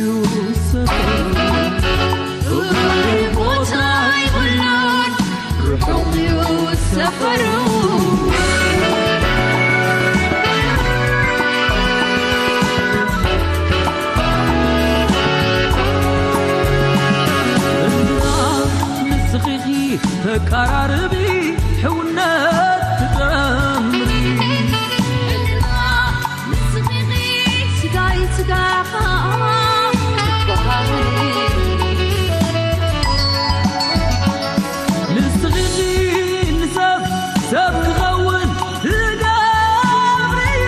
ሰፈሩ ቦታ ይብሉን ርሑቕ እዩ ሰፈሩ። እንዳ ንስኺ ተቀራርቢ ሕውነት ትጠምሪ። ንስኺ ስጋይ ስጋኻ ትበሃሪ። ንስኺ ንሰብ ሰብ ክኸውን ትገብርዮ።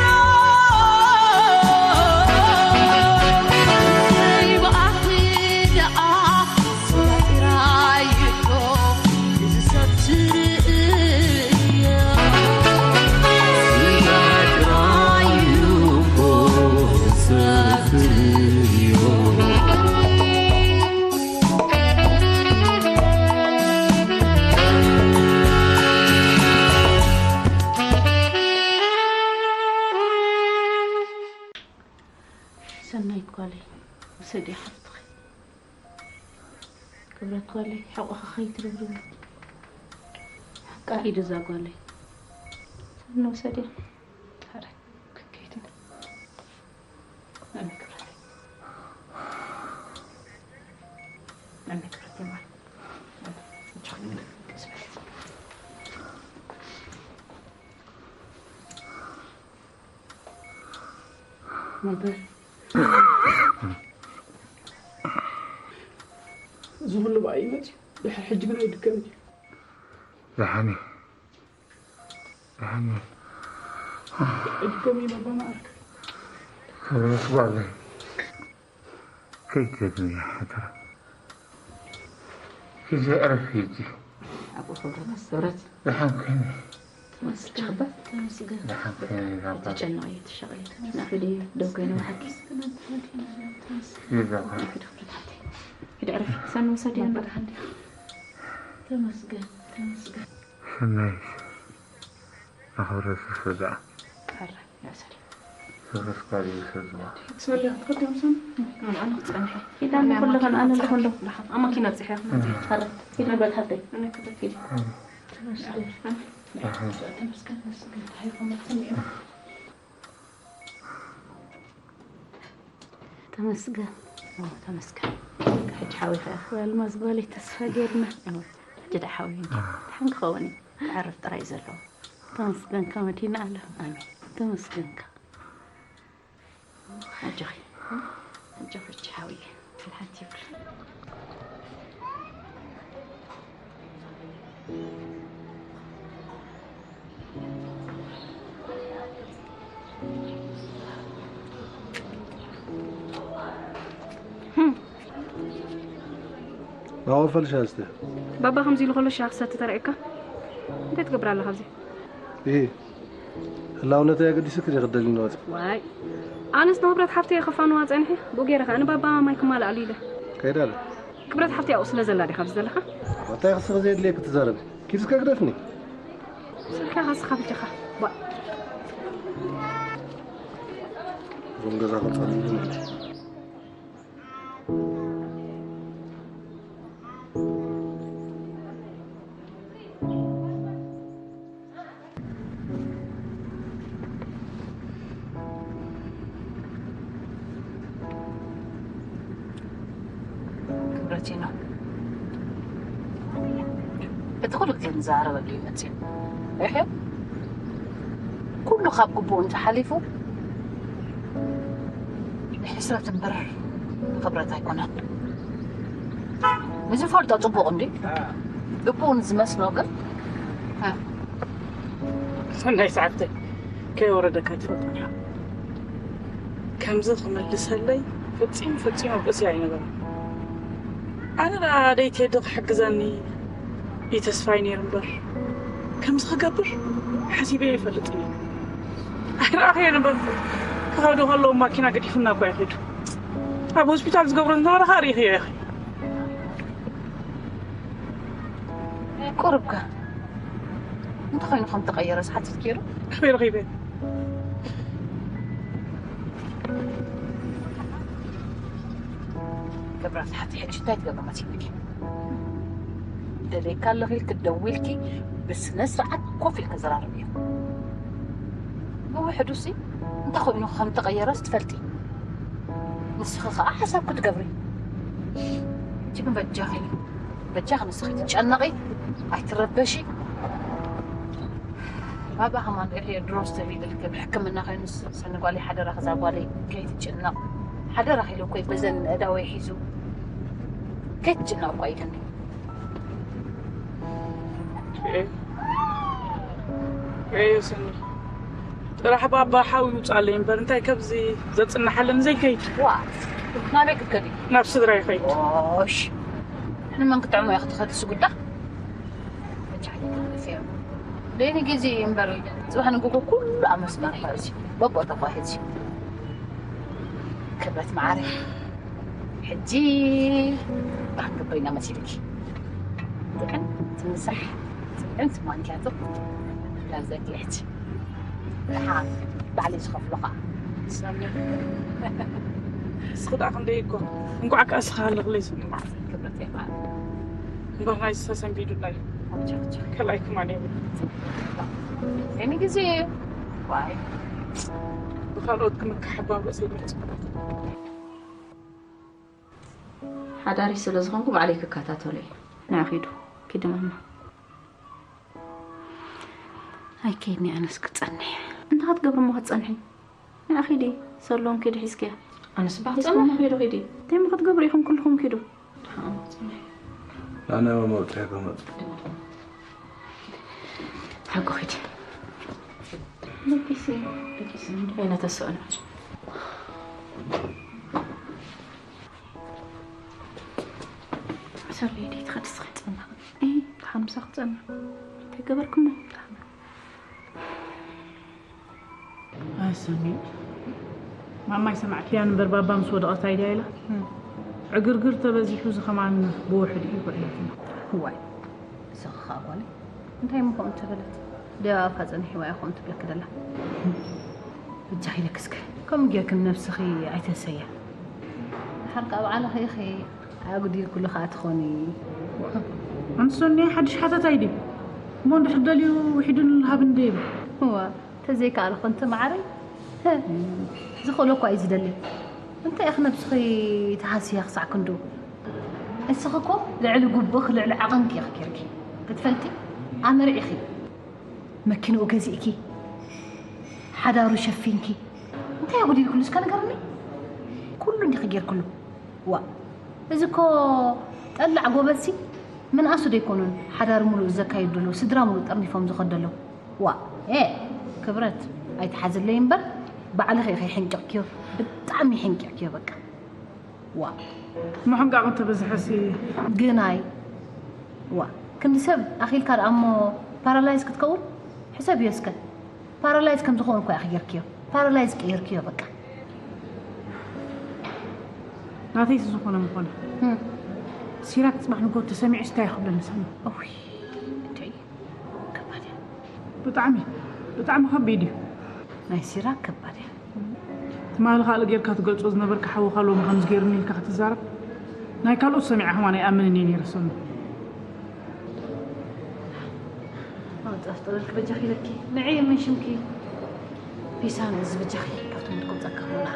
ብኣኺ ደኣ ስጋ ጥራይ እኮ እዚ ሰብ ትርእዮ። ስጋ ጥራይ እኮ እዚ ሰብ ትርእዮ። ሰናይት ጓለይ፣ ውሰድያ ሓፍትኺ። ክብረት ጓለይ፣ ሕቑኺ ከይትርብርቢ። ሓቃ ኢድ እዛ ጓለይ። ሰኑ ውሰድያ። ታዲያ ክከይድ ኢና። ኣነ ክብረተይ። ኣነ ክብረተይ ማለት። ኣነ እጆኺ ቀስ በሊ። መበል። እዚ ኩሉ ብኣይ መፅዩ። ድሕሪ ሕጂ ግን ኣይድገምን እዩ። ደሓን እዩ። ደሓን እዩ። ኣይድገምን እዩ ባባ ማዕረግ። ክብረት ጓለይ። ከይትደግምያ ሓደራ። ሂጂ ዕረፊ ሂጂ። ኣቦ ክብረት፣ ክብረት። ደሓን ኮይኒ። ተመስገን፣ ተመስገን። ደሓን ኮይኒ ባባ። ኣይትጨነቒ፣ ኣይትሻቐሊ። ናፊ ድዩ ደው ኮይነ ብሓቂ? ሂጂ ባባ። ናፊ ዶ ክብረት ሓፍተይ? ሂዲ ዕረፊ። ሰኑ ውሰድያ እምበር። ተመስገን፣ ተመስገን። ሰናይት፣ ንኽብረት ውሰድኣ። ሕራይ፣ ንውሰድ። ክብረት ጓል ይውሰድዋ። ክስበልያ ክትከድ ዲኹም ሰኑ? ኣነ ክጸንሕ እየ። ኪዳ ኣነ ኩሉ ከን ኣነ ልኹን ዶ? ኣብ መኪና ኣብጺሐ። ሕራይ፣ ኪዳ በል ሓፍተይ። ኣነ ክበል ኪዲ። ተመስገን። ተመስገን፣ ተመስገን። እንታይ ይኾን መትሰሚዑ? ተመስገን። ኦ፣ ተመስገን። ሕጂ ሓዊኸ። ወይ ኣልማዝ ጓለይ ተስፋ ጌርና። ኦ፣ ሕጂ ደሓዊ። ደሓን ክኸውን እዩ። ክዓርፍ ጥራይ እዩ ዘለዎ። ተመስገንካ መዲና ኣለ። ኣሜን። ተመስገንካ። ኣጆኺ። ኣጆኺ ሕጂ ሓውየ። ሓንቲ ይብሉ። ናወ ፈልሻ እስተ። ባባ ከምዚ ኢሉ ከሎ ሻሂ ክሰቲ ተራእየካ? እንታይ ትገብር ኣለኻ ኣብዚ? እሂ፣ ህላውነተይ ኣገዲሱኪ ዲኺ ክትደልይኒ ወፂ? ዋይ፣ ኣነስ ንኽብረት ሓፍተይ የኸፋንዋ ፀኒሐ። ብኡ ገይረ ኸኣ ንባባ ማይ ክማልኣሉ ኢለ። ከይዳ ኣለ? ክብረት ሓፍተይ ኣብኡ ስለ ዘላ ዲኻ ኣብዚ ዘለኻ? እንታይ ክስኺ ዘየድልየኪ ትዛረቢ? ኪድ እስከ ግደፍኒ። ስልክኻ እስኻ ብጃኻ። ባ- እዞም ገዛ ክፀልዩ ዝመልሱ። ክብረቲኖ፣ እቲ ኩሉ ግዜ ንዘራረበሉ እዩ መፅዩ። እሕ፣ ኩሉ ካብ ግቡኡ እንተሓሊፉ ንሕስረት እምበር ንኽብረት ኣይኮነን። ንዝፈልጦ ፅቡቕ እንዲ ግቡኡ ንዝመስሎ ግን፣ እ። ሰናይ ሰዓብተይ፣ ከይወረደካ ትፈልጥ ኢኻ። ከምዚ ክምልሰለይ ፈጺሙ ፈጺሙ ኣብ ርእሰይ ኣይነበረን። ኣነ ደኣ ደይ ቴዲ ክሕግዘኒ እዩ ተስፋይ ነይሩ እምበር፣ ከምዚ ክገብር ሓሲበ ኣይፈልጥን እየ። ኣይረኣኽዮን እምበር፣ ክኸዱ ከለዉ ማኪና ገዲፉና እኮ እዩ ኸይዱ። ኣብ ሆስፒታል ዝገብሮ ዝነበረ ኸኣ ርኢኽዮ ኢኺ። ቁሩብ ከ እንታይ ኮይኑ ከም ተቐየረስ ሓቲትኪ ዶ? ኣበይ ረኺበ? ክብረት፣ ሓቲ ሕጂ እንታይ ትገብሪ መሲልኪ? ደልየካ ኣለኺ ኢልኪ ደዊልኪ ብስነ ስርዓት ኮፍ ኢልኪ ዘራርብዮ። ብውሕዱሲ እንታይ ኮይኑ ከም ተቐየረስ ትፈልጢ። ንስኺ ኸዓ ሓሳብ ክትገብሪ። ሕጂ ግን በጃኺ፣ በጃኺ ንስኺ ትጨነቒ፣ ኣይትረበሺ። ባባ ከማን ርሕዮ ድሮ ዝተቢልልክብ ሕክምና ኮይኑ ሰኒ ጓለይ ሓደራኺ እዛ ጓለይ ከይትጭነቕ ሓደራኺ ኢሉ እኮ በዘን እዳወይ ሒዙ ከይትጭነቕ እኳ ኢሉኒ። ርዕዮ ስኒ ጥራሕ ባባ ሓው ይውፃለይ እምበር እንታይ ከብዚ ዘፅናሓለን ዘይከይድ ዋ ናበይ ክትከዲ? ናብ ስድራ ይኸይድ። ሽ ንመን ክጥዕሞ ኢኺ ትኸዲ ስጉዳ? መቻል ይተርፍ እዮም። ደይኒ ግዜ እምበር ጽባሕ ንግሆ ኩሉ ኣብ መስመር ሕዚ በቦታ እኳ ሕዚ ክብረት መዓረይ ሕጂ ባንክ ኮይና መሲልኪ ጥዕን ትምሳሕ ጥዕን ትማንኪያቱ ላዘግሕቲ ባዕሊ ዝኸፍሎ ከዓ ንስኺ ደኣ ክንደይ እኮ እንኳዕ ከኣ ስኻ ኣለኽለይ ስኒ ክብረት ይባል እምበር ናይ ዝተሰንቢዱላይ ከላይ ክማን የብሉ ሎሚ ግዜ ዋይ ብኻልኦት ክምክሓባብ ርእሰይ ድምፅ ሓዳሪ ስለ ዝኾንኩ ባዕለይ ክከታተሎ እየ። ንዕ ኺዱ ኪዲ ማማ። ኣይከይድኒ ኣነስ ክጸንሕ። እንታይ ክትገብሪ እሞ ክትጸንሒ? ንዕ ኺዲ ሰሎም ኪዲ ሒዝክያ። ኣነስ ባህ ጸንሕ ኺዱ ኺዲ። እንታይ እሞ ክትገብሩ ኢኹም ኩልኹም ኪዱ። ኣነ መመብፅሒ ከመፅ ሓጎ ኺዲ። ደቂሲ ደቂሲ እንታይ ነተስእኖ። ሰለይ ደይ ትኸድስ ኸጸና። እይ ሓምሳ ክጸና። እንታይ ገበርኩሞ? ኣሰኒ ማማይ ሰማዕክያን እምበር ባባ ምስ ወደቐት ኣይድያ ኢላ ዕግርግር ተበዚሑ እዚ ኸማን ብውሕድ እዩ ውዒላትና ዋይ ንስኺ ኸዓ ጓለይ እንታይ ምኾን ተበለት ድያ ኣብካ ጸኒሕዋ ኢኹም ትብለኪ ደላ ብጃኺ ለክስከ ከም ጌርክን ነብስኺ ኣይተሰያ ሓርቃ በዓልኺ ኢኺ ኣጉዲልኩሉ ኸዓ ትኾኒ ኣንሶኒ ሓድሽ ሓተት ኣይዲ እሞ እንድሕር ደልዩ ውሒዱን ልሃብ እንደ ይብል እዋ ተዘይከኣልኹ እንተ መዓረይ ዝኽእሎ እኳ እዩ ዝደሊ እንታይ ኢኺ ነብስኺ ተሃስያ ክሳዕ ክንዱ እስኺ እኮ ልዕሊ ጉብእኺ ልዕሊ ዓቐንኪ ኢኺ ጌርኪ ክትፈልጢ ኣመርዒኺ መኪንኡ ገዚእኪ ሓዳሩ ሸፊንኪ እንታይ ኣጉዲልክሉ እስከ ንገርኒ ኩሉ እንዲኺ ጌርክሉ ዋ እዚ እኮ ጠላዕ ጎበዝሲ ምንኣሱ ደይኮኑን ሓዳር ሙሉእ ዘካይድ ደሎ ስድራ ሙሉእ ጠርኒፎም ዝኸድ ደሎ ዋ ኤ ክብረት ኣይትሓዝለይ እምበር ባዕልኺ ኢኺ ሕንቂቕክዮ ብጣዕሚ ሕንቂቕክዮ በቃ ዋ ምሕንቃቕ እንተበዝሐሲ ግናይ ዋ ክንዲ ሰብ ኣኺልካ ደኣ እሞ ፓራላይዝ ክትከውን ሕሰብዮ እስከ ፓራላይዝ ከም ዝኸውን እኮ ኢኺ ጌርክዮ ፓራላይዝ ቀይርክዮ በቃ ናተይሲ ዝኾነ ምኾነ ሲራክ ፅባሕ ንጎ ተሰሚዑ ስታይ ክብለኒ ሰማ እውይ እንተይ ከባድ እያ ብጣዕሚ ብጣዕሚ ከቢድ እዩ ናይ ሲራክ ከባድ እያ ትማሊ ካልእ ጌርካ ትገልጾ ዝነበርካ ሓውኻ ሎሚ ከምዚ ጌርኒ ኢልካ ክትዛረብ ናይ ካልኦት ሰሚዐ ከማን ኣይኣምንን እየ ነይረ ሰኑ ኣውጻፍ ጥበብኪ በጃኺ ኢለኪ ንዒ ምን ሽምኪ ፒሳን እዚ በጃኺ ካብቶም ድቆም ጸካሙና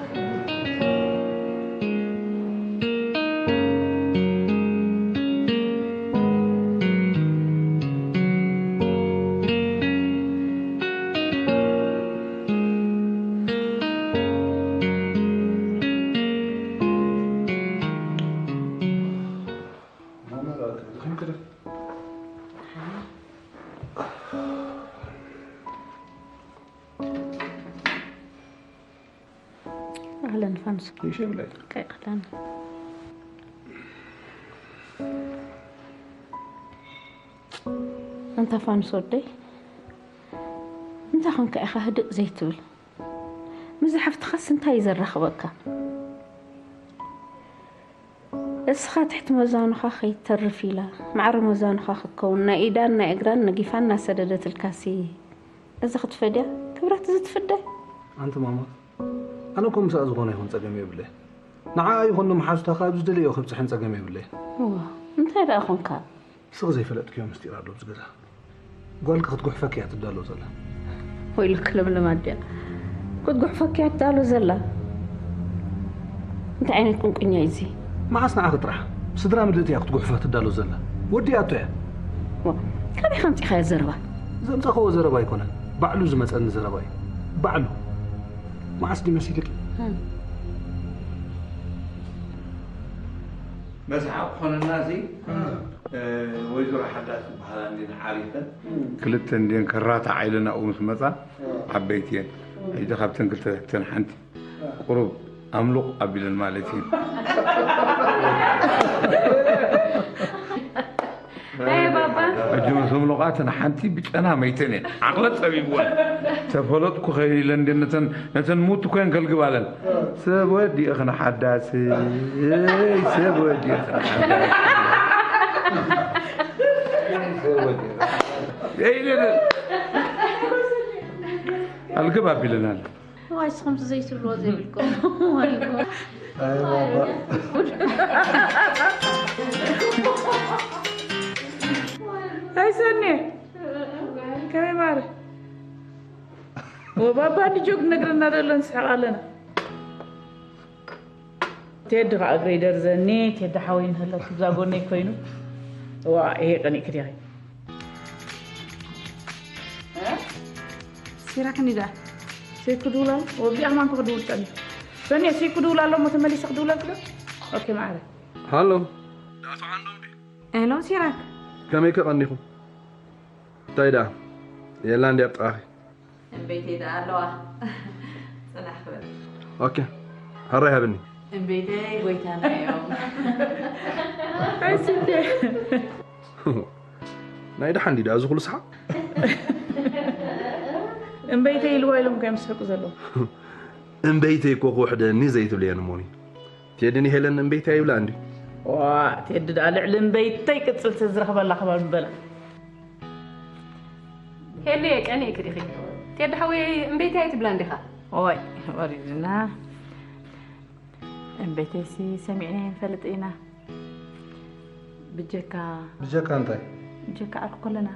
ኣህለን ፋንሱ ይሸብለይ ቀይቕለን እንታ ፋንሱ ወደይ እንታይ ኾንካ ኢኻ ህድእ ዘይትብል ምስ ዝሓፍትኻስ እንታይ እዩ ዘራኽበካ እስኻ ትሕቲ መዛኑኻ ከይተርፍ ኢላ ማዕረ መዛኑኻ ክትከውን ናይ ኢዳን ናይ እግራን ነጊፋ እናሰደደትልካሲ እዚ ክትፈድያ ክብረት እዚ ትፍደ ኣንቲ ማማ ኣነ እኮ ምስኣ ዝኾነ ይኹን ጸገም የብለይ ንዓኣ ይኹን ንመሓዙታ ካብ ዝደለዮ ከብፅሐን ፀገም የብለይን። እንታይ ደኣ ኾንካ? ስቕ ዘይፈለጥክዮ ምስጢር ኣሎ ኣብዚ ገዛ። ጓልኪ ክትጉሕፈኪ እያ ትዳሎ ዘላ። ወይለኪ ለምለም ኣድያ፣ ክትጉሕፈኪ እያ ትዳሎ ዘላ። እንታይ ዓይነት ቁንቁኛ እዩ እዚ? መዓስ ንዓኺ ጥራሕ ስድራ ምልእቲ እያ ክትጉሕፋ ትዳሎ ዘላ። ወዲኣቶ እያ። ካበይ ከምፂኻዮ ዘረባ? ዘምፃኽዎ ዘረባ ኣይኮነን፣ ባዕሉ ዝመፀኒ ዘረባ እዩ። ባዕሉ። መዓስ ድዩ መሲልኪ? መስሓቕ ክኾነና እዚ ወይዘሮ ሓዳስ ዝበሃላ እንዲን ዓሪፈን ክልተ እንዲን ከራታዓ ኢለን ኣብኡ ምስ መፃ ዓበይቲ እየን። ሕጂ ካብተን ክልተ ተን ሓንቲ ቁሩብ ኣምሉቕ ኣቢለን ማለት እዩ። ሕጂ ምስ ኣምሉቓ ተን ሓንቲ ብጨና መይተን እየን። ዓቕለ ፀቢብወን ተፈለጥኩ ከይለን ነተን ሙቱ ኮይን ከልግባለን ሰብ ወዲእኽን ሓዳስ ሰብ ወዲእኽን ሓዳስ ኣልግብ ኣቢለናል። ዋይ ንስኹም ዘይትብልዎ ዘይብልኩም። ኣይሰኒ ከመይ ማረ ወባባ ንጆክ ነግረና ዘሎ ንስሕቕ ኣለና። ቴዲ ከዓ እግረይ ደርዘኒ። ቴዲ ሓወይ እንተለኪ እዛ ጎነይ ኮይኑ። ዋ ይሄ ቀኒእኪ ዲኺ? ሲራክ እንዲ ደኣ። ሴት ክድውል ኣሎ። ወብዚኣ ከማን ክድውል ጠሚ። ሰኒ ሴት ክድውል ኣሎ። እሞ ተመሊሰ ክድውለልኪ ዶ? ኦኬ ማዕረ። ሃሎ። ሄሎ ሲራክ። ከመይ ከቐኒኹም? እንታይ ደኣ? የላ እንዲ ኣብ ጥቓኺ። እምበይተይ ደኣ ኣለዋ። ጽናሕ ክበል። ኦኬ። ሃራይ ሃብኒ። እምበይተይ ጎይታና እዮም። ኣይስንዴ። ናይ ደሓን ድዩ ደኣ እዚ ኩሉ ሰሓቕ? እምበይተይ ኢልዋ ኢሎም ከዮም ዝስሕቁ ዘለዉ። እምበይተይ እኮ ክውሕደኒ ዘይትብልየን እሞኒ። ቴዲ ንሄለን እምበይተይ ይብላ እንዲ። ዋ ቴዲ ደኣ ልዕሊ እምበይተይ ቅጽል ተዝረኽበላ ክባል ምበላ። ሄሉየ ቀኒእኪ ዲኺ? ቴዲ ሓወይ እምበይተይ ኣይትብላን ዲኻ? ኦይ ወሪድና። እምበይተይሲ ሰሚዕና ኣይንፈልጥ ኢና። ብጀካ ብጀካ እንታይ? ብጀካ ዓርኩ ከለና።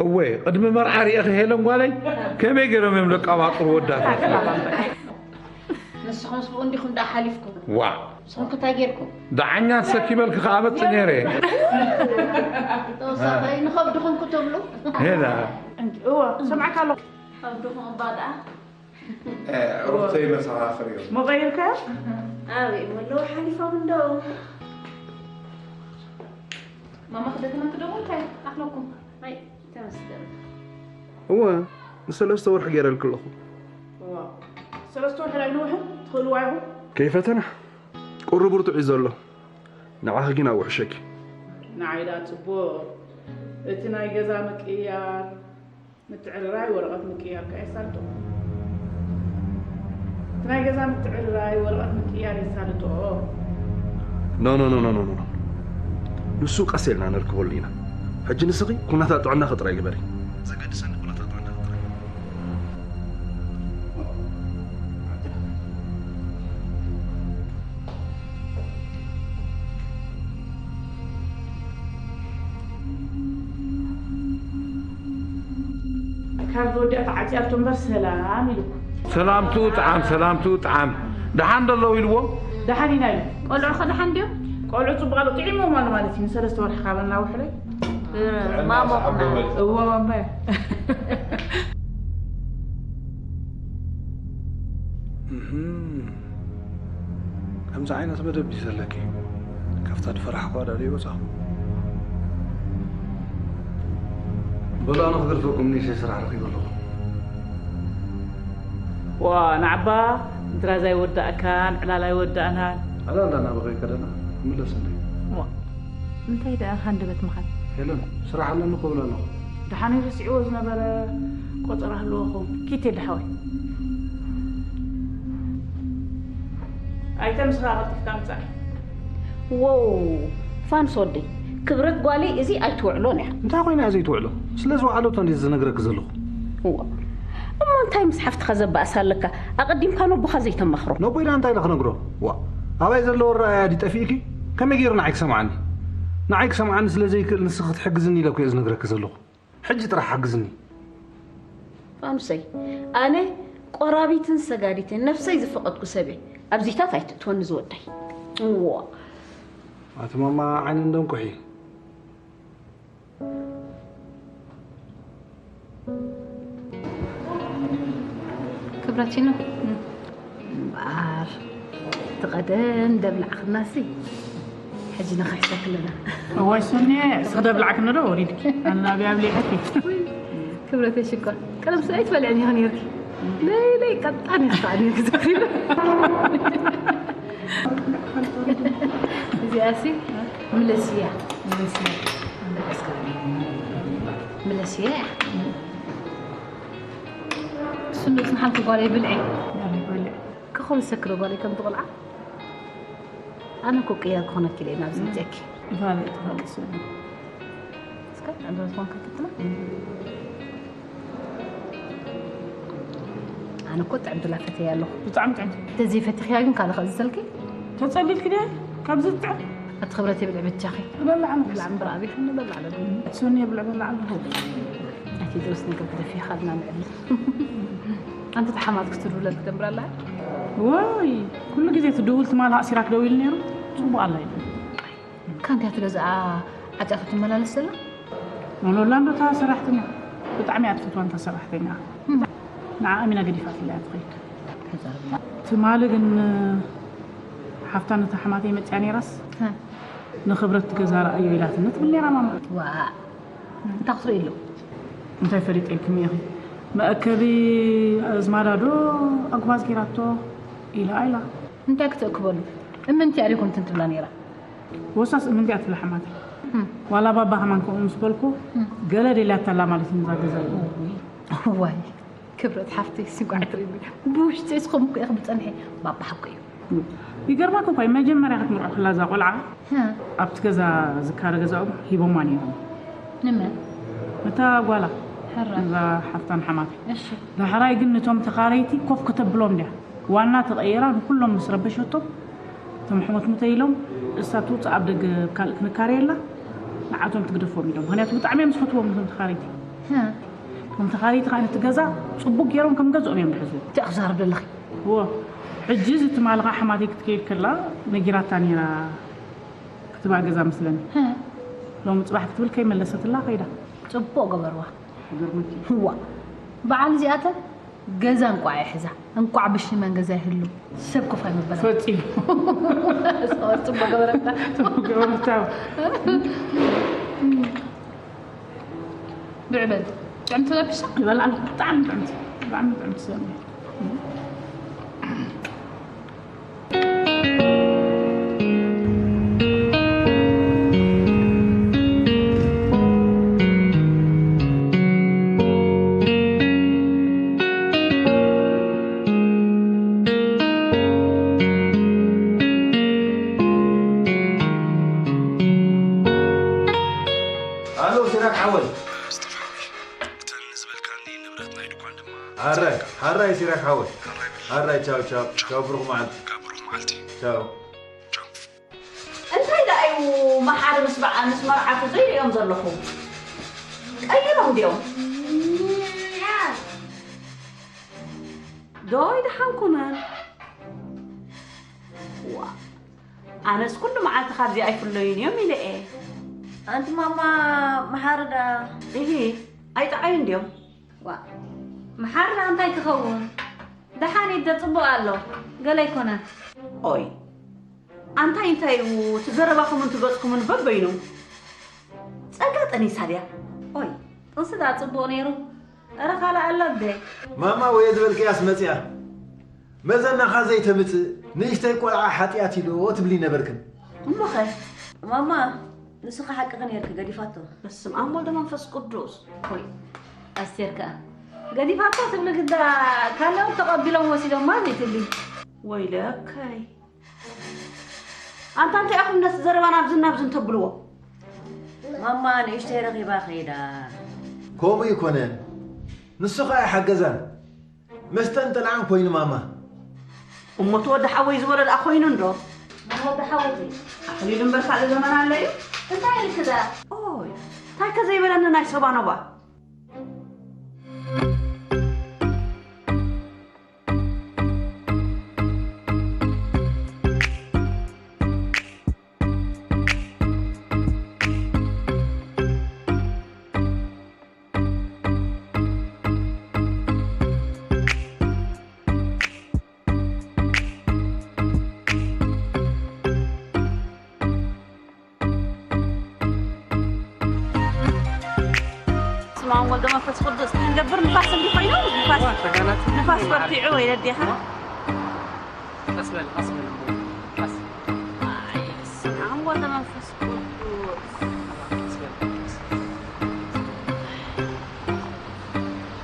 እወ ቅድሚ መርዓ ሪእኺ ሄለን ጓለይ ከመይ ገይሮም እዮም ደቃባጥሩ ወዳት። ንስኹምስ ብኡ እንዲኹም ደኣ ሓሊፍኩም። ዋእ ንስኹም ከ እንታይ ጌርኩም? ደዓኛ ተሰኪመልኪ ከኣ መጽእ ነይረ። ተወሳኺ ንኸብድኹም ክትብሉ። ሄላ። እወ ሰምዓካ ኣለኹ። ከብድኹም እባ ደኣ። ዕሩኽተይ መሰኻኽር እዮም። መቐይርካዮ? ኣበይ እሞ ኣለዉ ሓሊፎም እንደው። ማማ ክደክመኪ ደሞ እንታይ ኣኽለኩም? ኣይ ተመስገን። እወ ንሰለስተ ወርሒ ገይረልኪ ኣለኹ። እዋ ሰለስተ ወርሒ ኣይነውሕን ትኽእልዋ ኢኹም። ከይፈተና ቁሪ ብርቱዕ እዩ ዘሎ። ንዓኺ ግን ኣውሕሸኪ። ንዓይ ደኣ ጽቡቕ እቲ ናይ ገዛ ምቅያር ምትዕርራይ ወረቐት ምቅያር ከኣ የሳልጦ። እቲ ናይ ገዛ ምትዕርራይ ወረቐት ምቅያር የሳልጦ። ኖ ኖ ኖ ኖ ኖ ንሱ ቀስ ኢልና ነርክበሉ ኢና። ሕጂ ንስኺ ኩነታት ጥዕናኺ ጥራይ ግበሪ። ዘገድሰኒ ኩነታት ጥዕናኺ ጥራይ። ካብ ዝወዲኣ ተዓፅያቶ እምበር ሰላም ኢልኩ። ሰላምትኡ ጥዓም ሰላምትኡ ጥዓም ደሓን ዶ ኣለዉ ኢልዎ። ደሓን ኢና ኢሉ። ቆልዑ ከ ደሓን ድዮም? ቆልዑ ፅቡቅ ኣሎ ጥዒሞም ኣሎ ማለት እዩ። ንሰለስተ ወርሒ ካበና ውሕለይ ማሞቕና። እዎ ማማይ። ከምዚ ዓይነት መደብ ድዩ ዘለኪ? ካብታ ድፈራሕኳ ዳኣ ዘይወፃኹ። በሉ ኣነ ክገድፈኩም ንእሽተይ ስራሕ ረኺበ ኣለኹ። ዋ ንዓባ ድራዛ ይወዳእካን ዕላል ኣይወዳእናን። ዕላል ዳኣ ናበኸ ከደና ክምለስ እንደ። ዋ እንታይ ደኣ ሃንደበት ምኻን። ሄለን ስራሕ ኣለኒ ክብል ኣለኹ። ደሓነይ ረሲዕዎ ዝነበረ ቆጸራ ህልወኹም ኪድ ቴዲ ሓወይ። ኣይተ ምስኻ ቀልጢፍካ ምጻእ። ዎው ፋንስ ወደይ ክብረት ጓለይ እዚ ኣይትውዕሎን እያ። እንታይ ኮይና እያ ዘይትውዕሎ? ስለ ዝወዓለቶ እንዴ ዝነግረኪ ዘለኹ። እዋ እሞ እንታይ ምስ ሓፍትኻ ዘባእስ ኣለካ? ኣቐዲምካ ነቦኻ ዘይተማኽሮ። ነቦይ ደኣ እንታይ ኢለ ክነግሮ? ዋእ ኣባይ ዘለዎ ራእያ ድዩ ጠፊእኪ? ከመይ ገይሩ ንዓይ ክሰምዓኒ? ንዓይ ክሰምዓኒ ስለ ዘይክእል ንስኺ ክትሕግዝኒ ኢለ እኮ እየ ዝነግረኪ ዘለኹ። ሕጂ ጥራሕ ሓግዝኒ። ፋኑሰይ፣ ኣነ ቆራቢትን ሰጋዲትን ነፍሰይ ዝፈቐድኩ ሰብ እየ። ኣብዚታት ኣይትእትወኒ ዝወደይ። እዎ። ኣቲ ማማ ዓይኒ እንደንቁሒ። ክብረቲኖ እምበኣር እቲ ቀደም ደብላዕክናሲ ሕጂ ንኽሕሰክለና። እዋይ ሶንየ፣ እስኺ ደብላዕክኒ ዶ ወሪድኪ? ኣነ ናበይ ኣብሊዐኪ? ክብረተይ ሽኮር፣ ቀደም ስለ ኣይትበልዕን ኢኺ ነይርኪ። ለይለይ ቀጣን ኢኺ ከኣ ነይርኪ ዘኺሩ። እዚኣሲ ምለስያ። ምለስያ። ምለስያ እያ። ስንዱስ ንሓንቲ ጓለይ ብልዒ። ጓለይ ብልዒ። ክኾን ዝሰክረ ጓለይ ከምቲ ቆልዓ። ኣነ እኮ ቅያ ክኾነኪ ኢለ ኢና ኣብዚ ምፅአኪ። ይፋለጥ ይፋለጥ ስንዱ። እስከ ዕምረ ዝኾንካ ክትና። ኣነ እኮ ጥዕምቲ ላፈተያ ኣለኹ። ብጣዕሚ ጥዕምቲ። ተዘይፈቲኽያ ግን ካልእ ከእዝዘልኪ? ተጸሊልኪ ድያ? ካብዚ ዝጥዕም? ኣቲ ክብረት የብል ዕብቻኺ። በላዕ ነው። ብላዕ እምበር ኣብይ ሕነ በላዕ ለሉ። ሰኒ የብል በላዕ ኣለኹ። ኣቲ ድረስ ነገር ክደፊኻ ልና ንዕሊ። ኣንቲ ተሓማት ክትድውለል ክደምብራላ? ወይ ኩሉ ግዜ ትድውል ትማል ሃእሲራክ ደው ኢሉ ነይሩ። ጽቡቕ ኣላ ኢሉ። ካንቲያ ትገዝኣ ዓጫቱ ትመላለስ ዘላ? ኖኖላ እንዶ እታ ሰራሕተኛ ብጣዕሚ እያ ትፈትዋ። እንታ ሰራሕተኛ ንዓ ኣሚና ገዲፋትላ እያ ትኸይድ። ትማሊ ግን ሓፍታ ነታ ሓማተይ መፅያ ነይራስ ንክብረት ትገዛ ረኣዮ ኢላትኒ ትብል ነይራ ማማ። ዋ እንታ ክትርኢ ኣሎ እንታይ ፈሊጠልክም ኢኺ? መእከቢ ኣዝማዳ ዶ ኣጉባዝ ጌራቶ ኢላ ኢላ። እንታይ ክትእክበሉ እምንቲ ኣሪኹም ትንትብላ ነይራ። ወሳስ እምንቲ ኣትብላ ሓማተይ። ዋላ ባባ ከማን ከምኡ ምስ በልኩ ገለ ደልያታ ኣላ ማለት እዩ ነዛ ገዛ ኢሉ። ዋይ ክብረት ሓፍተይ ስጓዕ ትርእኒ ብውሽጢ እስኹም እኮ ኢኹም ብፀንሐ ባባ ሓቁ እዩ። ይገርመካ እኳ እዩ መጀመርያ ክትምርዖ ከላ እዛ ቆልዓ ኣብቲ ገዛ ዝካረ ገዛኦም ሂቦማ ነይሮም። ንመን? ነታ ጓላ ሕራ እዛ ሓፍታን ሓማተይ። እሺ ዳሕራይ ግን ነቶም ተኻረይቲ ኮፍ ከተብሎም ድያ ዋና ተቐይራ ንኩሎም ምስ ረበሸቶም እቶም ሕሞት ሙተ ኢሎም እሳ ትውፅእ ኣብ ደገ ካልእ ክንካረየላ ንዓቶም ትግደፎም ኢሎም። ምክንያቱ ብጣዕሚ እዮም ዝፈትዎም ነቶም ተኻረይቲ። እቶም ተኻረይቲ ከዓ ነቲ ገዛ ፅቡቅ ገይሮም ከም ገዝኦም እዮም ዝሕዝዎ። እንታይ ክዛረብ ዘለኺ? እዎ ሕጂ እዚ ትማሊ ከዓ ሓማተይ ክትከይድ ከላ ነጊራታ ነይራ ክትባ ገዛ መስለኒ። ሎሚ ፅባሕ ክትብል ከይመለሰትላ ከይዳ። ፅቡቅ ገበርዋ። ይገርመኪ። እዋ በዓል እዚኣተን ገዛ እንቋዕ ይሕዛ እንቋዕ ብሽመን ገዛ ይህሉ ሰብ ኮፍ ኣይምበላ። ፈፂሙ። ሰዋት ፅቡቅ ገበረታ። ጽቡቅ ገበረታ። ብዕበል ጥዕምቲ ለብሳ ይበልዓ ኣለኹ። ብጣዕሚ ጥዕምቲ ብጣዕሚ ጥዕምቲ ሰሚ። ኣሎ ሲራክ ሓወይ። እተን ዝበልካኒ ንብረት ናይ ድኳን ድማ ሓራይ ሓራይ ሲራክ ሓወይ። ሓራይ ቻው ቻው ቻው ብሩኽ መዓልቲ። ካብ ብሩኽ መዓልቲ። ቻው። እንታይ ደኣ እዩ መሓሪ ምስ በዓ ምስ መርዓቱ ዘይርእዮም ዘለኹ? ቀይሮም ድዮም? ዶ ይደሓንኩመን? ዋ ኣነስ ኩሉ መዓልቲ ካብዚ ኣይፍለዩን እዮም ኢለ እየ። ኣንቲ ማማ መሓሪ ደኣ? እሂ ኣይጠዓዩን ድዮም? ዋ መሓሪ ደኣ እንታይ ክኸውን? ደሓን ኢደ ጽቡቕ ኣሎ ገለ ኣይኮነን። ኦይ ኣንታይ እንታይ እዩ እቲ ዘረባኹምን እቲ ገጽኩምን በበይኑ? ጸጋ ጠኒሳ ድያ? ኦይ ጥንሲ ደኣ ጽቡቕ ነይሩ። እረ ካልእ ኣሎ ኣደ። ማማ ወየ ዝበልክያስ መጽያ። መዘናኻ ዘይተምጽእ ንእሽተይ ቆልዓ ሓጢኣት ኢልዎ ትብሊ ነበርክን። እሞኸ? ማማ ንስኺ ሓቅኺ ነይርኪ ገዲፋቶ። በስመ ኣብ ወወልድ ወመንፈስ ቅዱስ። ሆይ ኣስቴር ከኣ ገዲፋቶ ትብሊ ግዳ ካልኦት ተቐቢሎም ወሲዶማ ዘይትብሊ። ወይለከይ ኣንታ እንታይ ኢኹም ነቲ ዘረባ ናብዝን ናብዝን ተብልዎ? ማማ ንእሽተይ ረኺባ ከይዳ። ከምኡ ይኮነ ንሱ ከኣ ይሓገዛን መስጠንጠልዓን ኮይኑ ማማ። እሞ እቲ ወዲ ሓወይ ዝበሎ ደኣ ኮይኑ እንዶ? ወዲ ሓወይ ኣኽሊሉ እምበር ካልእ ዘመን ኣሎ እዩ። እንታይ ኢልክዳ? ኦይ፣ እንታይ ከ ዘይበለኒ ናይ ሶባኖባ። ስማን ወልደ መንፈስ ቅዱስ ክንገብር ንፋስ እንዲ ኮይኑ ንፋስ ንፋስ በርቲዑ ወይ ነዴኻ ቀስ በል ቀስ በል ቀስ ስማን ወልደ መንፈስ ቅዱስ ቀስ በል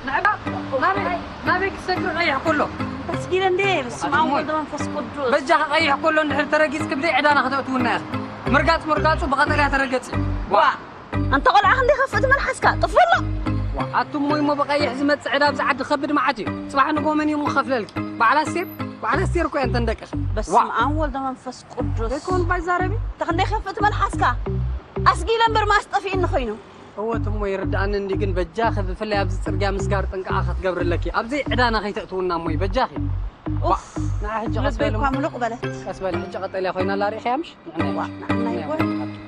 ንዕባ ናበይ ናበይ ክሰግር ቀይሕ ኩሎ ተስጊረ እንዴ በስመ ኣብ ወልድ መንፈስ ቅዱስ በጃኻ ቀይሕ ኩሎ እንድሕር ተረጊጽ ክብደይ ዕዳና ከተእትውና ኢኻ ምርጋጽ ምርጋጹ ብቐጠልያ ተረገጽ ዋ ኣንተ ቆልዓ ክንደይ ከፍእ ትመልሓስካ ጥፍሎ ኣቱም ሞይሞ ብቐይሕ ዝመጽእ ዕዳ ኣብዚ ዓዲ ከብድ መዓት እዩ ጽባሕ ንጎ መን እዩ ምኸፍለልኪ በዓል ኣስቴር በዓል ኣስቴር እኮ እየን ተንደቅሽ በስመ ኣብ ወልድ መንፈስ ቅዱስ ዘይኮን ባይዛረቢ ተኽንደይ ከፍእ ትመልሓስካ ኣስጊለ እምበር ማስጠፊእኒ ኮይኑ እወት እሞ ይርድኣኒ እንዲ ግን በጃኺ ብፍላይ ኣብዚ ጽርግያ ምስጋር ጥንቃቐ ክትገብሪ ኣለኪ። ኣብዘይ ዕዳና ከይተእትውና እሞይ በጃኺ። ኡፍ፣ ንዓ ሕጂ ቀስ ልበይ በሊ እኳ እሞ። ምሉቕ በለት። ቀስ በሊ ሕጂ ቀጠልያ ኮይና ኣላ ርኢኽያ ምሽ? ንዕና ዋ፣ ይምሽ። ንዓና ንዕና ይጎል። ይምሽ።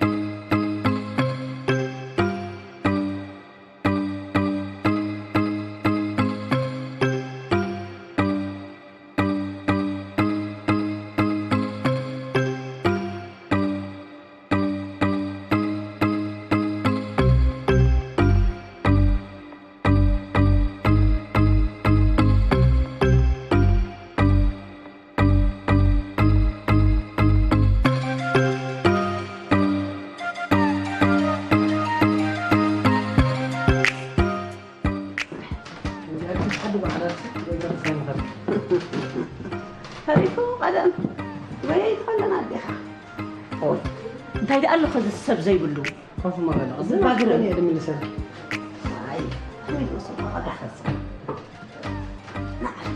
ተሪፉ ቀደም ወይ ትኸለና ኣዴኻ እንታይ ደኣ ኣሎ ኸዚ ሰብ ዘይብሉ ኮፍ ማበል። እዚ ባግረ። እኔ ልምልሰልኪ። ኣይ፣ ኣይ፣ ወሰድኩ፣ ኣዳኸስ። ንዓል።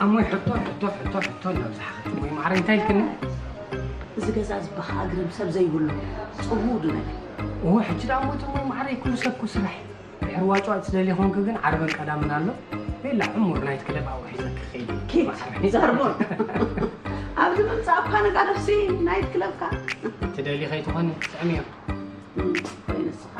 ኣሞይ ሕቶ፣ ሕቶ፣ ሕቶ፣ ሕቶ እናብዛሕኻ። እሞይ ማዕረ እንታይ ኢልክኒ? እዚ ገዛ ዝበኻ ኣግርም ሰብ ዘይብሉ ጽሙድ በል። እወ፣ ሕጂ ደኣ እሞ እሞይ ማዕረ ኩሉ ሰብ እኮ ስራሕ። ድሕሪ ዋጭዋጭ ትደልዪ ኾንኪ ግን ዓርብን ቀዳምን ኣሎ። ቤላ ዕሙር ናይት ክለብ ኣብኡ ሒዘኪ ክኸይድ እየ። ኪድ፣ ማዕረ። ዛርቦን። ኣብዚ ምምጻእ እኳ ነጋ ነፍሲ ናይት ክለብካ። ትደልዪ ከይትኾኒ፣ ስዕምዮ። እም፣ ወይ ንስኻ።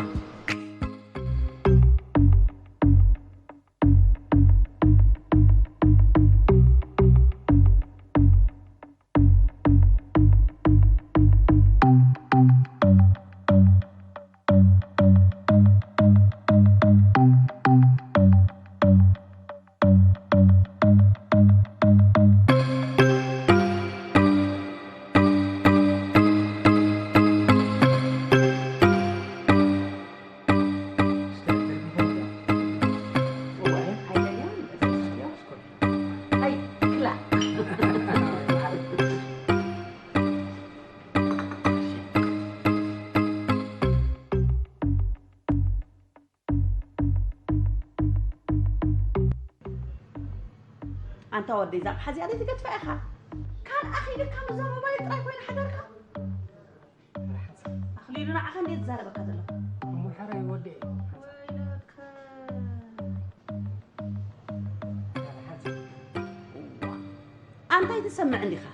ኣንታ ወደይ፣ እዛ ኣቕሓ እዚኣ ዘይትገድፋ ኢኻ። ካልእ ኣኺልካ፣ ምስዛ ሞባይል ጥራይ ኮይና ሓዳርካ። ኣኽሊሉ፣ ንዓኻ እንድየ ዝዛረበካ ዘለኹ። እሞ ሕራይ ወደይ። ወይለከ። ኣንታይ ትሰምዕ እንዲኻ?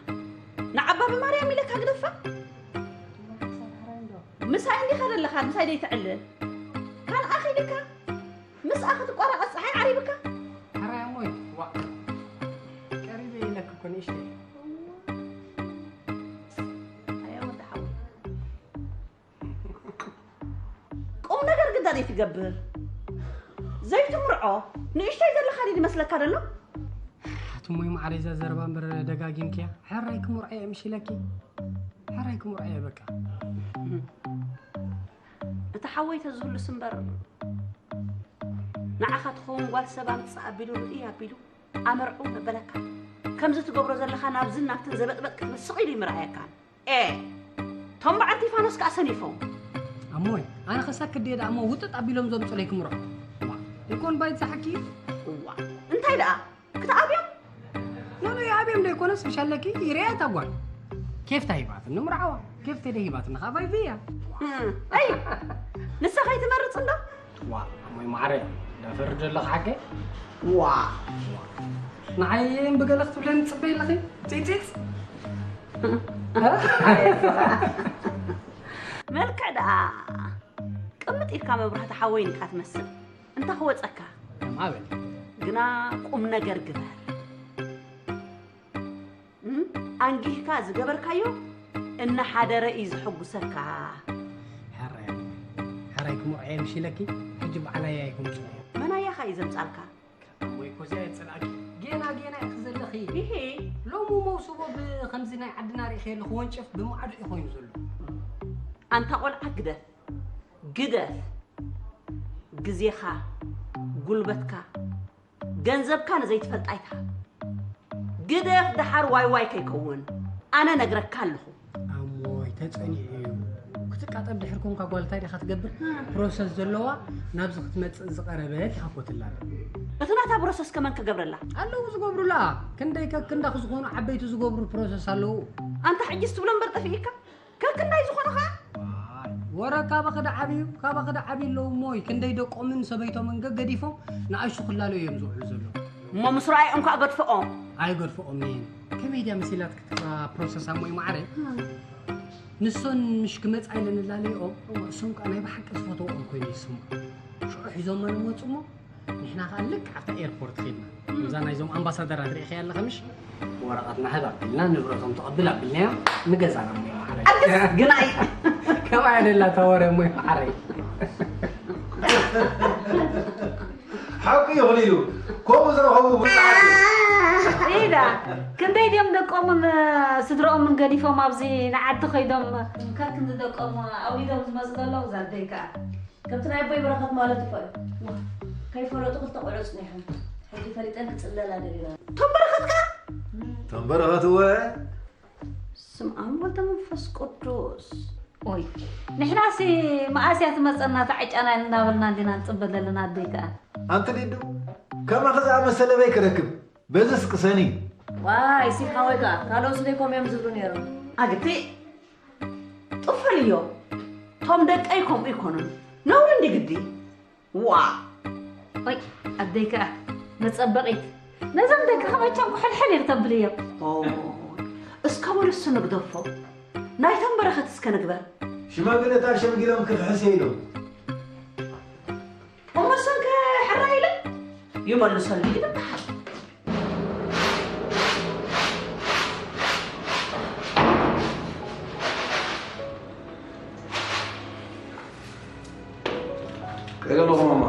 ንዓባ ብማርያም ኢለካ ግደፋ። ምሳይ እንዲኻ ዘለኻ፣ ምሳይ ደይትዕልል። ካልእ ኣኺልካ። ምስኣ ክትቋራቐጽ ጸሓይ ዓሪብካ? ሕራይ ኣሞይ፣ ዋእ። ቀሪበ ኢለኪ እኮ ንእሽተይ። ኣያ ወዲ ሓወይ። ቁም ነገር ግን እንታይ ትገብር? ዘይትምርዖ ንእሽተይ ዘለኻ ድዩ ዝመስለካ ዘሎ? ኣቲ እሞይ ማዕረ እዛ ዘረባ እምበር ደጋጊምክያ። ሕራይ ክምርዖ እየ ምሽ ኢለኪ። ሕራይ ክምርዖ እየ በቃ። እቲ ሓወይ ተዝህሉስ እምበር ንዓኻ ትኸውን ጓል ሰብ ኣምጽእ ኣቢሉ ርእይ ኣቢሉ ኣመርዕው መበለካ። ከምዚ ትገብሮ ዘለኻ ናብዝን ናብትን ዘበጥበጥ ክትብል ስቕ ኢሉ ይምርኣየካን። ኤ! ቶም በዓል ቲፋኖስ ከኣ ሰኒፎም። ኣሞይ፣ ኣነ ከሳክት ድየ ደኣ እሞ ውጥጥ ኣቢሎም ዘምጹለይ ክምርዖ። እዋ፣ ይኮን ባይት ዝሓኪ? እዋ፣ እንታይ ደኣ? ክትኣብዮም? ኖኖ፣ ያ ኣብዮም ደይኮነስ ምሻለኪ ይርያ እታ ጓል። ኬፍ ታሂባትኒ ምርዓዋ፣ ኬፍ ተደሂባትኒ ከዓ ቫይቪያ። ኣይ፣ ንሳ ከይትመርጽ እንዶ? ዋ፣ እሞይ ማዕረ፣ ዳፈርድ ኣለኻ ሓቀ? ዋ። ንዓይ ብገለ ክትብለኒ ትጽበይ ኣለኺ? ጺጺጽ። መልክዕ ደኣ ቅምጥ ኢልካ መብራህቲ ሓወይን ኢኻ ትመስል። እንታ ክወጸካ? ኣማበል። ግና ቁም ነገር ግበር። እም? ኣንጊህካ ዝገበርካዮ እናሓደረ እዩ ዝሕጉሰካ። ሕራይ፣ ሕራይ ክምርዖ እየ ምሽ ኢለኪ፣ ሕጂ በዓላያ ኣይኮንኩን እየ። መናያኻ እዩ ዘምጻልካ? እሞ እኮ እዚኣ እየ ዝጸልኣኪ። ጌና፣ ጌና ኢኺ ዘለኺ። ይሄ ሎሚ መውስቦ ብኸምዚ ናይ ዓድና ርኢኺ ኣለኹ፣ ወንጭፍ ብመዓዱ እዩ ኮይኑ ዘሎ። ኣንታ ቆልዓ ግደፍ፣ ግደፍ። ግዜኻ፣ ጉልበትካ፣ ገንዘብካ ንዘይትፈልጣ ኣይትሃብ። ግደፍ ደሓር ዋይ ዋይ ከይከውን። ኣነ ነግረካ ኣለኹ። ኣሞይ ተጸኒዑ እዩ። ክትቃጠብ ድሕር ኮንካ ጓል እንታይ ዲኻ ትገብር? ፕሮሰስ ዘለዋ ናብዚ ክትመጽእ ዝቐረበት ኢኻ ኮትላ። እቲ ናታ ፕሮሰስ ከመን ክገብረላ? ኣለዉ ዝገብሩላ። ክንደይ ከክንዳኽ ዝኾኑ ዓበይቲ ዝገብሩ ፕሮሰስ ኣለዉ። ኣንታ ሕጂስ ትብሎ እምበር ጠፊእካ? ከክንዳይ ዝኾነ ኸኣ? ዋይ፣ ወረ ካባኺ ደዓብዩ፣ ካባኺ ደዓብዩ ኣለዉ እሞይ፣ ክንደይ ደቆምን ሰበይቶምን ገገዲፎም ንኣሽቱ ክላለዩ እዮም ዝውዕሉ ዘለዉ። እሞ ምስ ረኣዩ እንኳ ገድፍኦም። ኣይገድፍኦምን እየን። ከመይ ድያ መሲላትኪ እታ ፕሮሰስ ኣሞይ ማዕረ? ንሶን ምሽ ክመጻ ኢለን እላለይኦም፣ እሶም ከኣ ናይ ብሓቂ ዝፈትወኦም ኮይኑ ይስምዖ። ሽዑ ሒዞሞ ንመጹ እሞ፣ ንሕና ከኣ ልክዕ ኣብታ ኤርፖርት ኸድና። እዛ ናይዞም ኣምባሳደራት ርኢኽያ ኣለኺ ምሽ? ወረቐትና ህብ ኣቢልና፣ ንብረቶም ተቐብል ኣቢልናዮም፣ ንገዛና እሞ ይመሓረይ። ኣርግስ ግናይ። ከማይ ደላ ተወረ እሞ ይመሓረይ። ሓቂ ይኹን ኢሉ፣ ከምኡ ዝረኸቡ ብዙሓት እዮም። ኢዳ፣ ክንደይ ድዮም ደቆምን ስድረኦምን ገዲፎም ኣብዚ ንዓዲ ኸይዶም፣ ከክንዲ ደቆም ኣውሊዶም ዝመጹ ዘለዉ? ዛደይ ከኣ ከምቲ ናይ ኣቦይ በረኸት ማለት እኮ እዩ። ዋ፣ ከይፈለጡ ክልተ ቆልዑ ጽኒሖም። ሕጂ ፈሊጠን ክጽለላ ደሊና። ቶም በረኸት ከኣ? ቶም በረኸት እወ። ስም ኣብ ወልደ መንፈስ ቅዱስ። ኦይ፣ ንሕናሲ መኣስ እያ ትመጸና እታ ዕጫና እናበልና እንዲና ንጽበ ዘለና ኣደይ ከኣ። ኣንቲ ሊዱ፣ ከማኺ ዝኣመሰለ በይ ክረክብ፣ በዝስ ቅሰኒ። ዋይ፣ ሲ ሓወይ ከኣ፣ ካልኦት ስለ ከምኡ እዮም ዝብሉ ነይሮም። ኣግቲ፣ ጥፈልዮ፣ ቶም ደቀይ ከምኡ ይኮኑን። ነውሪ እንዲ ግዲ። ዋ! ኦይ፣ ኣደይ ከኣ መጸበቒት። ነዞም ደቂ ከመቻም ኩሕልሕል ኢልተብልዮ። ኦ፣ እስከ በሉ እሱ ንግደፎ። ናይቶም በረኸት እስከ ንግበር። ሽማግለታት ሸምጊሎም ክኽሕስ ኢሎም። እሞ እሱን ከ ሕራይ ኢለ ይመልሰሉ ይልብሃል። ቀይረ ኣለኹ ማማ።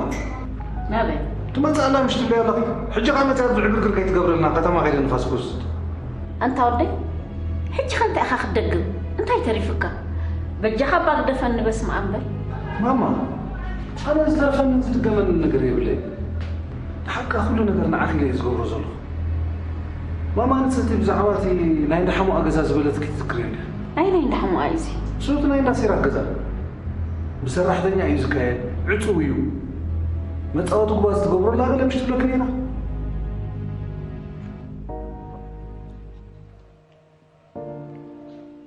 ናበይ? ትመጽእ ኣላ ምሽ ትብለይ ኣለኺ። ሕጂ ኸኣ መጺኣ ዕግርግር ከይትገብረልና ከተማ ከይደ ንፋስ ክወስድ። ኣንታ ወደይ፣ ሕጂ ኸ እንታይ ኢኻ ክትደግም? እንታይ ተሪፉካ? በጃኻ እባ ግደፈኒ በስመ ኣብ በል። ማማ፣ ኣነ ዝተርፈንን ዝድገመንን ነገር የብለይ። ሓቃ ኩሉ ነገር ንዓኺ ኢለ እየ ዝገብሮ ዘለኹ። ማማ፣ ንስቲ ብዛዕባ እቲ ናይ እንዳ ሓሙኣ ገዛ ዝበለትኪ ትዝክርዮ እንዲኺ? ናይ ናይ እንዳ ሓሙኣ እዩ እዚ? እሱ እቲ ናይ እንዳ ሲራክ ገዛ። ብሰራሕተኛ እዩ ዝካየድ፣ ዕጹው እዩ። መጻወቲ ጉባዝ ትገብሮ ኣላ ገለ ምሽ ትብለኪ ነይራ።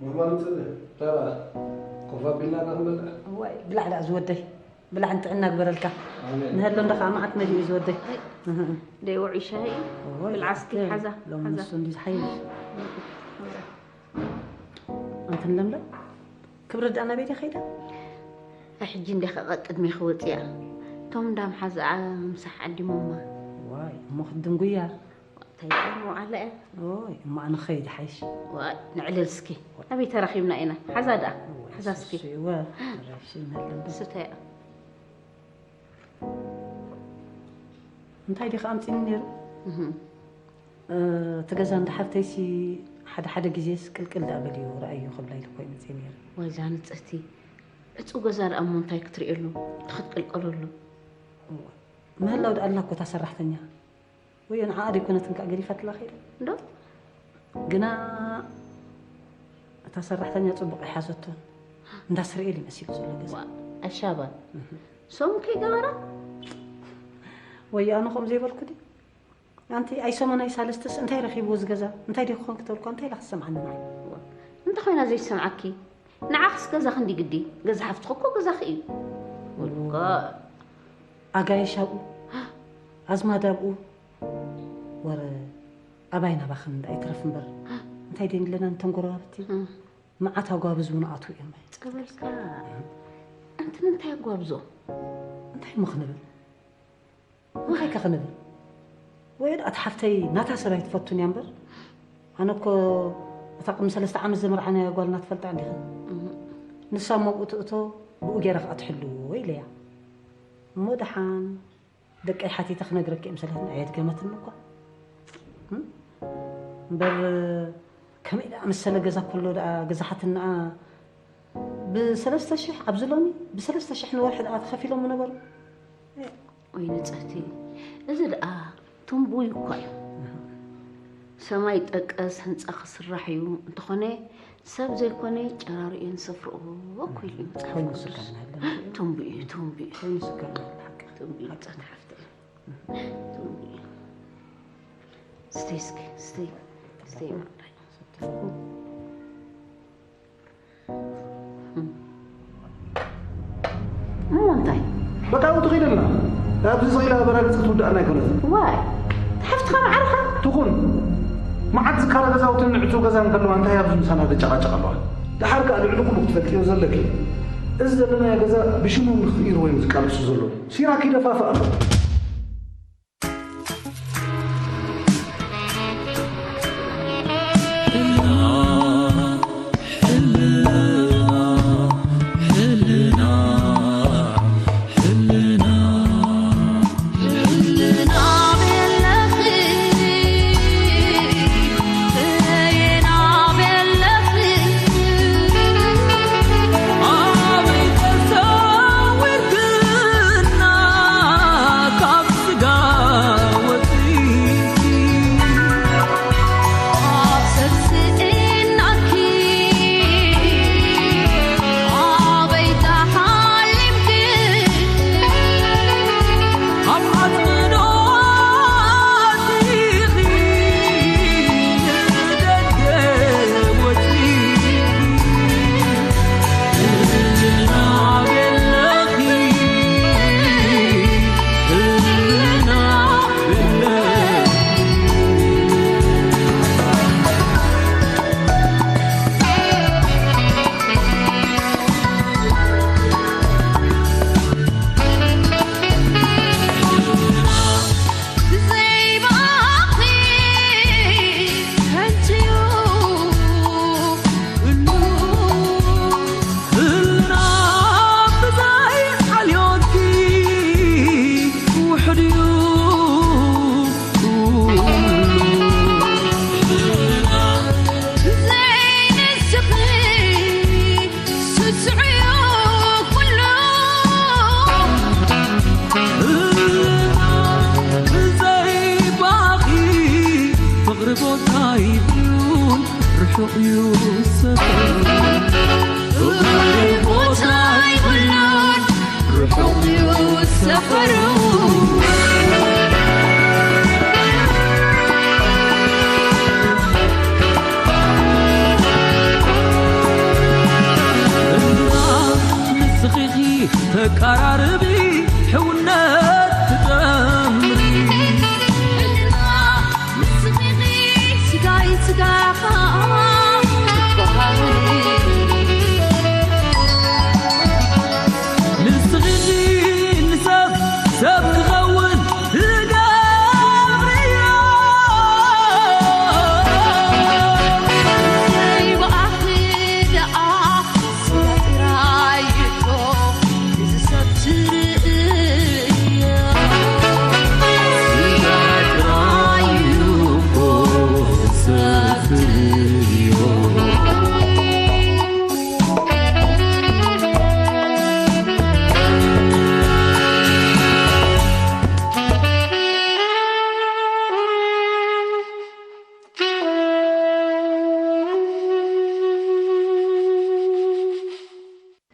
ኖርማል ንጽሊ፣ ተራ፣ ኮፍ ኣቢልና ኢና ክንበልዕ። እዋይ፣ ብላዕ ደኣ ዝወደይ። ብላዕን ጥዕና ግበረልካ። ኣሜን። ንሀሎ እንዳ ኸዓ መዓት መሊኡ ዝወደይ። እህ። ደይ ውዑይ ሻሂ እዩ። እወ፣ ብልዓ እስኪ፣ ይኣክል። ሓዛ፣ ሎሚ ሓዛ። ንሱ እንዲ ዝሓይሽ። ኣንትን ለምለም፣ ክብረት ደኣ ናበይ ድያ ከይዳ? ኣይ፣ ሕጂ እንዲያ ኸዓ ቅድሜ ክወጽእ እያ። እቶም እንዳ ምሓዝኣ ምሳሕ ዓዲሞማ። ዋይ፣ እሞ ክትድንጉያ። እንታይ ይኾን መውዓላ እያ? ኦይ፣ እሞ ኣነ ኸይድ ሓይሽ። ዋይ፣ ንዕልል እስኪ። ኣበይ ተራኺብና ኢና? ሓዛ ደኣ። እወ፣ ሓዛ እስኪ። እሱ እወ፣ ረብሽ ይመልም። ስተ እያ። እንታይ ዲኻ ኣምጺኒ ነይሩ? እህ። እ፣ እቲ ገዛ እንዳ ሓፍተይሲ ሓደ ሓደ ግዜስ ቅልቅል ደኣ በልዩ ረኣዩ ክብላ ኢሉ እኮ ይመጽእ ነይሩ። ዋይ፣ እዛ ንጽህቲ። ዕጹው ገዛ ደኣ እሞ እንታይ ክትርእየሉ? እንታይ ክትቅልቀለሉ? እወ። ምህላው ደኣ ኣላ እኮ እታ ሰራሕተኛ። ወዮ ንዓኣ ደይኮነትን ከኣ ገዲፋትላ ከይዳ። እንዶ? ግና እታ ሰራሕተኛ ጽቡቕ ኣይሓዘቶን። እንዳ ስርኤል ይመሲሉ ዘሎ ገዛ። ዋ፣ ኣሻባ። እህ። ሶም ከይገበራ? ወዮ ኣነ ከምኡ ዘይበልኩ ድዩ? ኣንቲ ኣይ ሰሙን ኣይ ሳልስትስ እንታይ ረኺብዎ እዚ ገዛ? እንታይ ዲዩ ክኾን ክትበልኳ እንታይ ኢላ ክትሰምዓኒ ንዓይ? እንተኾይና ዘይሰምዓኪ? ንዓኽስ ገዛ ክንዲ ግዲ? ገዛ ሓፍትኺ እኮ ገዛኺ እዩ። ወልካ ኣጋይሽ ኣብኡ፣ ኣዝማድ ኣብኡ፣ ወረ ኣባይ ናባኽን እንዳ ኣይትረፍ እምበር። እንታይ ደን ለና እንተን ጎረባብቲ? እም። መዓት ኣጓብዝ እውን ኣትዉ እዮም። ጸበልካ። ኣንቲ ንምንታይ ኣጓብዞ? እንታይ እሞ ክንብል? እንታይ ከ ክንብል? ወይ ደኣ እታ ሓፍተይ ናታ ሰብ ኣይትፈቱን እያ እምበር። ኣነ እኮ እታ ቅድሚ ሰለስተ ዓመት ዘመርዓናያ ጓልና ትፈልጣ እንዲኽን? እም። ንሳ እሞ ብኡ ትእቶ፣ ብኡ ገይራ ከኣ ትሕልዎ ኢለያ። እሞ ደሓን ደቀይ ሓቲተ ክነግረኪ እየ ምሰለትኒ ኣየድገመትኒ እኳ። እም? እምበር ከመይ ደኣ መሰለ ገዛ ከሎ ደኣ ገዛሓትንኣ ብሰለስተ ሽሕ ኣብዚ ሎሚ ብሰለስተ ሽሕ ንወርሒ ደኣ ተኸፊሎም ምነበሩ። ወይ ንጽህቲ፣ እዚ ደኣ ትንቡይ እኳ እዩ። ሰማይ ጠቀስ ህንጻ ክስራሕ እዩ፣ እንተኾነ ሰብ ዘይኮነ ጨራሪኦን ሰፍርኦ እኮ ኢሉ እዩ መጽሓፍ ኮይኑ ቅዱስ። ስጋና ኣለና። ትንቡይ እዩ፣ ትንቡይ እዩ። ኮይኑ ስጋና ኣሎ፣ ሓቂ። ትንቡይ እዩ፣ ሓቂ። ጽህቲ ሓፍተይ። ትንቡይ እዩ። ስተይ እስኪ፣ ስተይ፣ ስተይ ማዕረይ። እሞ እንታይ? በቃ፣ ኣብኡ ትኸይደልና። ኣብዚ ስቕ ኢላ በራግጽ ክትውድኣና ኣይኮነትን። ዋይ፣ ሓፍትኻ ማዕርኻ? ትኹን። መዓት ዝካረ ገዛውትን ዕጹው ገዛን ከለዋ እንታይ ኣብዚ ምሳና ትጨቃጨቅ ኣለዋ? ደሓር ከኣ ልዕሊ ኩሉ ክትፈልጥዮ ዘለኪ፣ እዚ ዘለናዮ ገዛ ብሽሙ ንኽቕይርዎ እዮም ዝቃለሱ ዘለዉ። ሲራክ ይደፋፍእ ኣሎ።